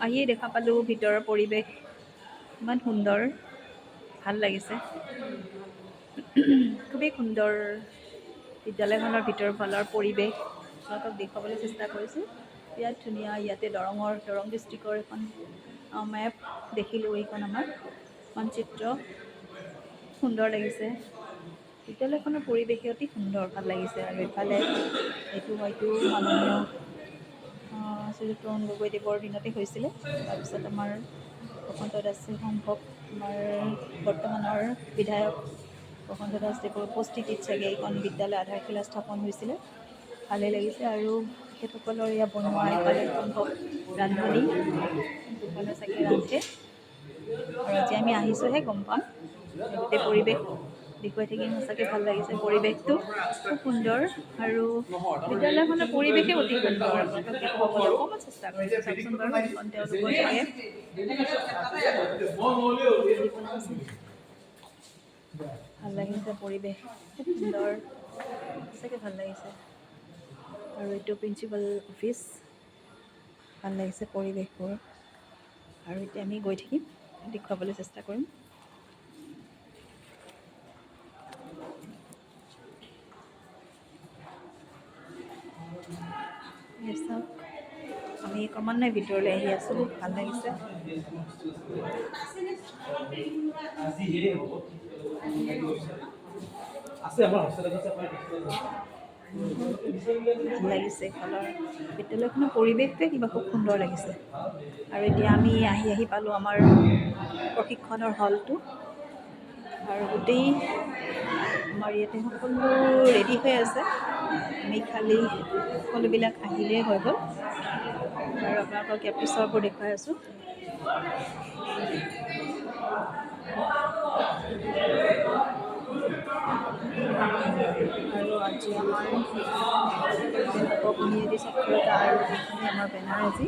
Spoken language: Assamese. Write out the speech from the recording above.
আহিয়ে দেখা পালোঁ ভিতৰৰ পৰিৱেশ ইমান সুন্দৰ, ভাল লাগিছে। খুবেই সুন্দৰ বিদ্যালয়খনৰ ভিতৰৰ ফালৰ পৰিৱেশ আপোনালোকক দেখুৱাবলৈ চেষ্টা কৰিছোঁ। বিৰাট ধুনীয়া। ইয়াতে দৰং ডিষ্ট্ৰিক্টৰ এখন মেপ দেখিলোঁ, এইখন আমাৰ মানচিত্ৰ, সুন্দৰ লাগিছে। বিদ্যালয়খনৰ পৰিৱেশে অতি সুন্দৰ, ভাল লাগিছে। আৰু ইফালে এইটো হয়তো মাননীয় শ্ৰীযুত তৰুণ গগৈদেৱৰ দিনতে হৈছিলে। তাৰপিছত আমাৰ বসন্ত দাস সম্ভৱ আমাৰ বৰ্তমানৰ বিধায়ক বসন্ত দাসদেৱৰ উপস্থিতিত চাগে এইখন বিদ্যালয় আধাৰশিলা স্থাপন হৈছিলে। ভালেই লাগিছে। আৰু তেখেতসকলৰ ইয়াত বনোৱা এইফালে সম্ভৱ ৰান্ধনি, দুফালে চাগে ৰান্ধে। আৰু আজি আমি আহিছোঁহে, গম পাম। গোটেই পৰিৱেশ দেখুৱাই থাকিম। সঁচাকৈ ভাল লাগিছে, পৰিৱেশটো খুব সুন্দৰ আৰু বিদ্যালয়খনৰ পৰিৱেশেই অতি সুন্দৰ। আপোনালোকক দেখুৱাবলৈ অকণমান চেষ্টা কৰিছোঁ। চাওকচোন বাৰু, এইখন তেওঁলোকৰ চাগে হেৰি বনাইছে। ভাল লাগিছে, পৰিৱেশ খুব সুন্দৰ, সঁচাকৈ ভাল লাগিছে। আৰু এইটো প্ৰিন্সিপাল অফিচ। ভাল লাগিছে পৰিৱেশবোৰ। আৰু এতিয়া আমি গৈ থাকিম, দেখুৱাবলৈ চেষ্টা কৰিম। এই চাওক, আমি ক্ৰমান্বয়ে ভিতৰলৈ আহি আছোঁ। ভাল লাগিছে। আজি হেৰি হ'ব আছে, আমাৰ হোষ্টেলত আছে। ভাল লাগিছে। এইফালৰ বিদ্যালয়খনৰ পৰিৱেশটোৱে কিবা খুব সুন্দৰ লাগিছে। আৰু এতিয়া আমি আহি আহি পালোঁ আমাৰ প্ৰশিক্ষণৰ হলটো। আৰু গোটেই আমাৰ ইয়াতে সকলো ৰেডি হৈ আছে, আমি খালি সকলোবিলাক আহিলেই হৈ গ'ল। আৰু আপোনালোকক ইয়াৰ পিছৰবোৰ দেখুৱাই আছোঁ। আৰু আজি আমাৰ ব্যাপক বুনিয়াদী সাক্ষৰতা আৰু এইখনেই আমাৰ বেনাৰ আজি।